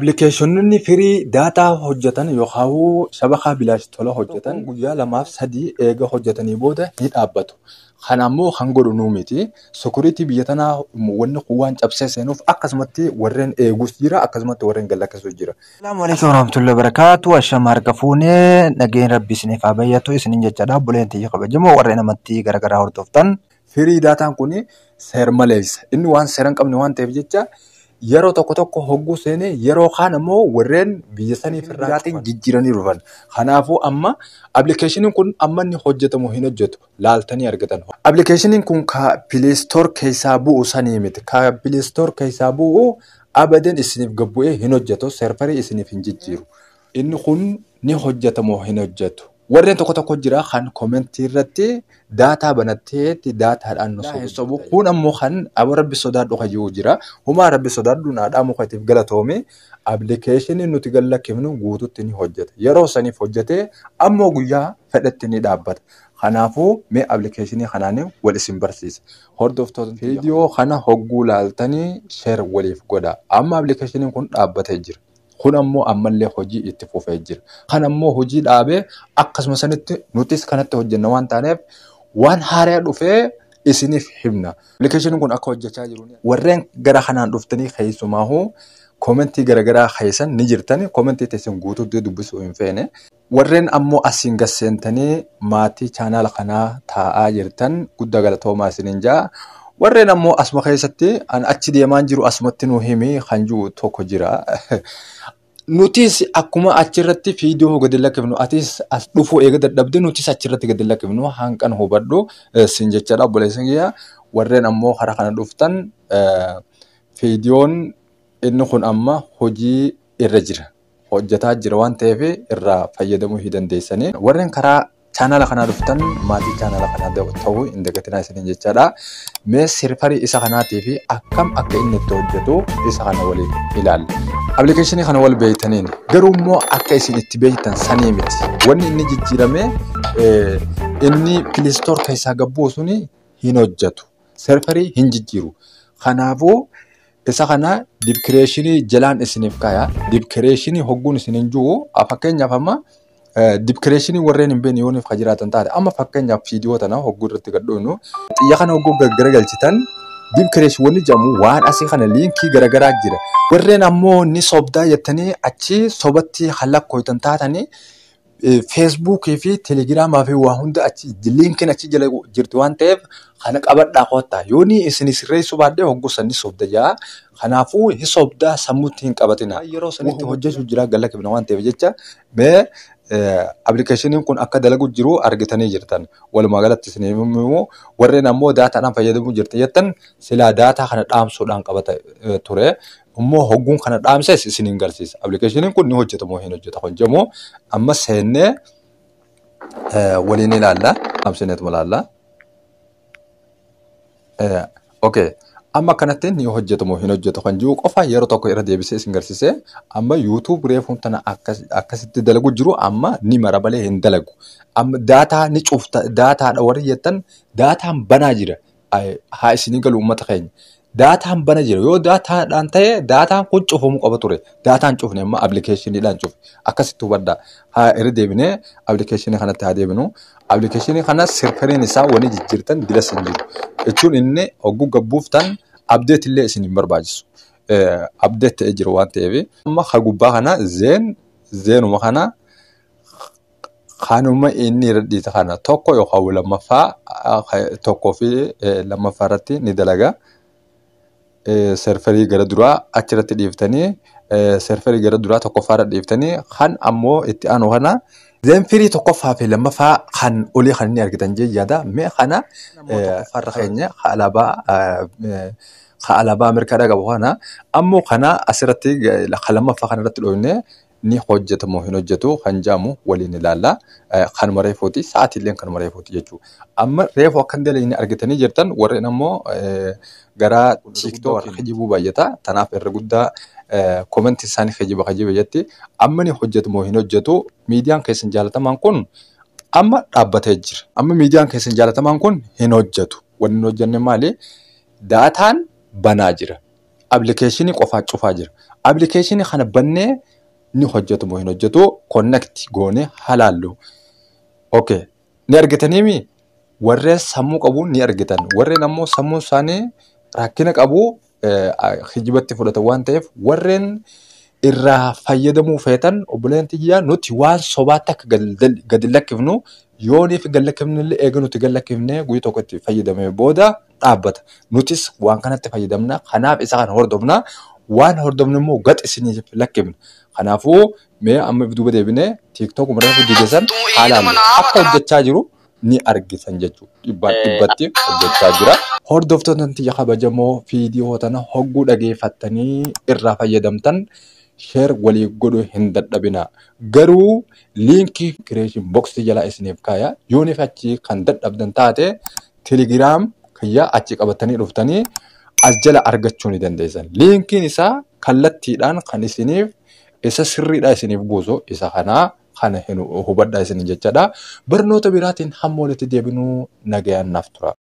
Appilikeeshinoonni free data hojjetan yookaan shabakaa bilaash tola hojjetan guyyaa lamaaf sadii eega hojjetanii booda ni dhaabbatu. Kana ammoo kan godhu nuu miti. Security biyya tanaa wanni kun waan cabsee seenuuf akkasumatti warreen eegus jira, akkasumatti warreen gad lakkisus jira. Assalamu alaikum warahmatullahi wabarakatuh. Ashama harka fuunee, nageen Rabbi isiniif haa bayyatu isiniin jechaadha. Obboleen tiyya kabajamoo warreen amantii garaagaraa hordoftan. Free dataan kun seer maleessa. Inni waan seera hin qabne waan ta'eef jecha yeroo tokko tokko hogguu seenee yeroo kaan ammoo warreen biyya saniif irraatiin jijjiiranii dhufan. Kanaafuu amma appilikeeshiniin kun amma inni hojjetamu hin hojjetu laaltanii argatan. Appilikeeshiniin kun ka Play Store keessaa bu'u sanii miti. Ka Play Store keessaa bu'u abadan isiniif gabbu'ee hin hojjetu, serverii isiniif hin jijjiiru. Inni kun ni hojjetamu hin hojjetu. Warreen tokko tokko jira kan commentii irratti data banatteetti datadhaan nu sobu. Kun ammoo kan aba Rabbi sodaadhu kayyuu jira. Humaa Rabbi sodaadhu naadhaa mukatiif galatoome, appilikeeshinii nuti gallakkifnu guututti ni hojjeta. Yeroo saniif hojjetee ammoo guyyaa fedhetti ni dhaabbata. Kanaafuu mee appilikeeshinii kanaan wal isin barsiisa. Hordoftoota viidiyoo kana hogguu laaltanii share waliif godha. Amma appilikeeshiniin kun dhaabbatee jira. Kun ammoo ammallee hojii itti fufee jira. Kan ammoo hojii dhaabee akkasuma sanitti nutis kanatti hojjenna waan taaneef waan haaraa dhufee isiniif himna. Appilikeeshiniin kun akka hojjechaa jiru warreen gara kanaan dhuftanii keessumaahuu commentii garaagaraa keessan ni jirtani. Commentii teessan guutuutti dubbisuu hin feene. Warreen ammoo asiin gad seentanii maatii chaanaala kanaa taa'aa jirtan guddaa galatoomaa isiniin ja'a. Warreen ammoo asuma keessatti an achi deemaan jiru asumatti nu himi kan jiru tokko jira. Nutis akkuma achirratti viidiyoo gadi lakkifnu atis as dhufuu eega dadhabde nutis achirratti gadi lakkifnu hanqan hubadhu sin jechaadha, obboleessan kiyya. Warreen ammoo karaa kana dhuftan, viidiyoon inni kun amma hojii irra jira. Hojjetaa jira waan ta'eef irraa fayyadamuu hin dandeessanii. Warreen karaa chaanala kanaa dhuftan maatii chaanala kanaa ta'uu hin dagatinaa isiniin jechaadha. Mee serverii isa kanaatii fi akkam akka inni itti hojjetu isa kana waliin ilaalla. Appilikeeshinii kana wal beektaniin garuu immoo akka isin itti beektan sanii miti. Wanni inni jijjiirame inni Play Store keessaa gabbuu suni hin hojjetu. Serverii hin jijjiiru. Kanaafuu isa kana descriptionii jalaan isiniif kaaya. Descriptionii hogguun isiniin jiru, fakkeenyaaf amma descriptionii warreen hin beekne yooniif ka jiraatan taate, amma fakkeenyaaf viidiyoo tana hogguu irratti gadhoonu xiyya kana hogguu garagalchitan description wanni jedhamu waan asii kana linkii garagaraa jira. Warreen ammoo ni sobdaa jettanii achi sobatti halakkooytan taatanii Facebookii fi Telegramaa fi waa hunda achi linkiin achi jala jirti waan ta'eef kana qabadhaa kottaa. Yooni isin sirreessuu baadhee hogguu sanni sobda jaa. Kanaafuu hin sobdaa sammuutti hin qabatina. Yeroo sanitti hojjechuu jira galla kibna waan ta'eef jecha mee appilikeeshiniin kun akka dalagu jiru argitanii jirtan. Walumaa galatti isin immoo warreen ammoo datadhaan fayyadamuu jirti jettan silaa data kana dhaamsuudhaan qabata ture. Immoo hogguun kana dhaamses isin hin garsiisa. Appilikeeshiniin kun ni hojjeta moo hin hojjeta kan jedhamu amma seennee waliin ilaalla. Dhaamsineetuma ilaalla. Okay. Amma akkanatti ni hojjeta moo hin hojjetu kan jiru qofa yeroo tokko irra deebisee isin garsiise. Amma YouTube reefuun tana akkasitti dalagu jiru amma ni mara malee hin dalagu. Amma data ni cufta, datadha warri jettan dataan banaa jira. Haa isinii galu, uummata keenya. Dataan bana jira. Yoo datadhaan ta'e dataan kun cufamuu qaba ture. Dataan cufne, amma appilikeeshiniidhaan cufe. Akkasitti hubadhaa. Haa irra deebinee appilikeeshinii kanatti haa deebinu. Appilikeeshinii kana serveriin isaa wani jijjiirtan dilas hin jiru. Jechuun inni hogguu gabbuuftan update illee isin hin barbaachisu. Update ta'ee jira waan ta'eef. Amma ha gubbaa kana Zain Zainuma kana kanuma inni irra dhiita kana tokko yookaan lammaffaa, tokkoo fi lammaffaa irratti ni dalaga. Serverii gara duraa achirratti dhiiftanii, serverii gara duraa tokkoffaa irra dhiiftanii, kan ammoo itti aanu kana Zain Free tokkoffaa fi lammaffaa kan olii kan inni argitan jee yaada. Mee kana tokkoffaa irra keenya alaabaa Ameerikaadhaa qabu kana ammoo kana asirratti kan lammaffaa kana irratti dhoofne ni hojjeta moo hin hojjetu kan jedhamu waliin ilaalla. Kanuma reefuuti, sa'aatiillee kanuma reefuuti jechuudha. Amma reefu akka hin dalagne argitanii jirtan. Warreen ammoo gara TikTok kijibuu baay'ata. Tanaaf irra guddaa commentii isaanii kijiba kijiba jetti. Amma ni hojjetu moo hin hojjetu? Miidiyaan keessan jaalatamaan kun amma dhaabbatee jira. Amma miidiyaan keessan jaalatamaan kun hin hojjetu. Wanni hin hojjenne maali? Dataan banaa jira. Appilikeeshinii qofaa cufaa jira. Appilikeeshinii kana bannee ni hojjetu moo hin hojjetu, connect goonee halaallu. Okay. Ni argitaniimi, warreen sammuu qabu ni argitan. Warreen ammoo sammuun isaanii rakkina qabu kijibatti fudhatan waan ta'eef, warreen irraa fayyadamuu feetan, obboleen tiyyaa, nuti waan sobaatti akka gadi lakkifnu yooniif gad lakkifne illee, eega nuti gad lakkifne guyyaa tokko itti fayyadamee booda dhaabbata. Nutis waan kanatti fayyadamna. Kanaaf isa kana hordofna. Waan hordofnu immoo gad isiniif lakkifna. Kanaafuu mee amma duuba deebinee TikTok reefu didesan haalaan akka hojjechaa jiru ni argitan jechuudha. Dhibbaan dhibbatti hojjechaa jira. Hordoftoota tiyya kabajamoo, viidiyoo tana hogguu dhageeffattanii irraa fayyadamtan share walii godhuu hin dadhabina. Garuu liinkii description boxii jalaa isiniif kaaya. Yooniif achi kan dadhabdan taate, Telegram kiyya achi qabatanii dhuftanii as jala argachuu ni dandeessan. Liinkiin isaa kallattiidhaan kan isiniif isa sirriidha isiniif buusu isa kanaa, kana hubadhaa isiniin jechaadha. Barnoota biraatiin hamma walitti deebinuu nagayaan naaf tura.